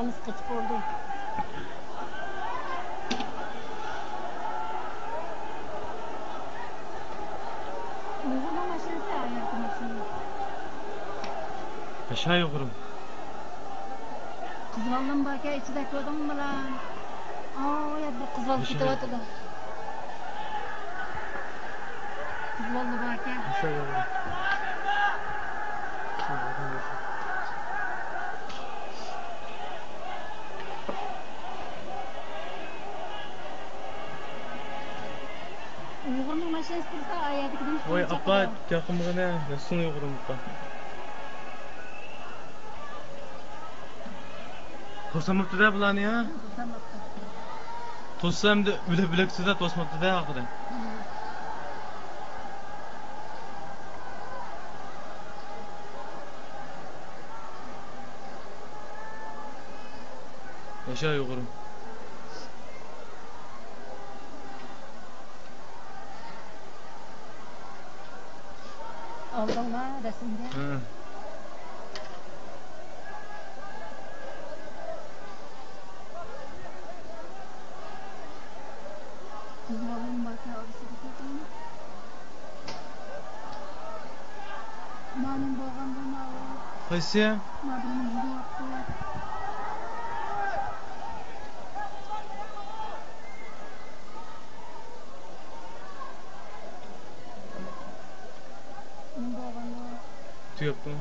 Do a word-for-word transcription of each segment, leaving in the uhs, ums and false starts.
قېچىپ بولدى. ئۇيغۇرنىڭ ماشىنىسى، ھاياتىي ماشىنا. ياشا ئۇيغۇرۇم. قىز بالىلىرىم باركەن ئىچىدە، كۆردۈڭمۇ بالام؟ ئاۋۇ يەردە بىر قىز بالا كېتىۋاتىدۇ. قىز بالا باركەن. ياشا ئۇيغۇرۇم. ئۇيغۇرنىڭ ماشىنىسى تۇرسا، ئايەتىكىدىن ۋاي، ئاپا، ياقمىغىنە، نەسىڭ ئۇيغۇرۇم، ئاپا. توسالماپتۇ-دە بۇلارنى، ھە؟ توسالماپتۇ. توسسا ئەمدى ئۆلۈپ ئۆلەكسىز-دە، توسماپتۇ-دە ئارقىدىن. ياشا ئۇيغۇرۇم. ئالدىڭما رەسىمگە؟ ھە. قىز بالىنىڭ باركەن ئارىسىدا كۆردۈڭمۇ؟ مانا بولغاندا ماۋۇ. قايسى؟ مانا بىر مۇندا بوپتۇ. مۇندا بولغاندا. تۈگەپتۇ.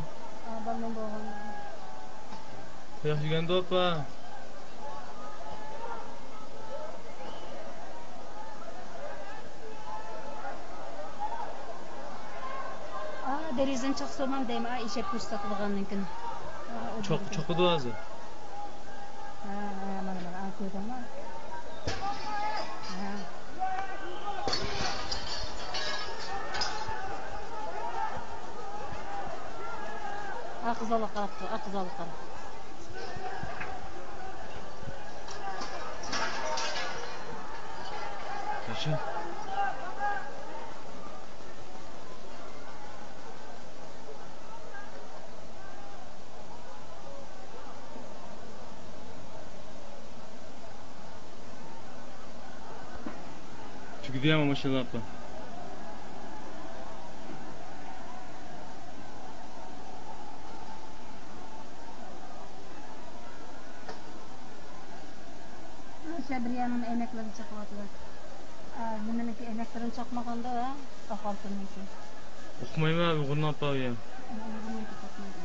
ھە، بالىنىڭ بولغاندا. ياخشى يۈگەندى ئاپا. ئا، دېرىزىنى چاقسۇرمام دەيمەن، ئا، ئېشەك گۆشى ساتىدىغاندىن كېيىن. ئا، ئۇ چاق-، دېرىزە. چاقىدۇ ھازىر. ھە، ھە، مانا، مانا، ئا، كۆردۈڭمۇ؟ ھە. ئا، قىزالغا قاراپتۇ، ئا، قىزالغا قاراپ. ياخشى. تۈگىدى يا ماشىنا ئاپا. شەبرىيەنىڭ ئەينەكلىرىنى چاقىۋاتىدۇ. ئا، نېمىنىڭكى ئەينەكلىرىنى چاقمىغاندا، ئا، ئاقالتۇننىڭكى. ئۇقمايمەن، ئۇيغۇرنىڭ ئاپا ئۇ يا. ئۇيغۇرنىڭكى چاقمايدۇ.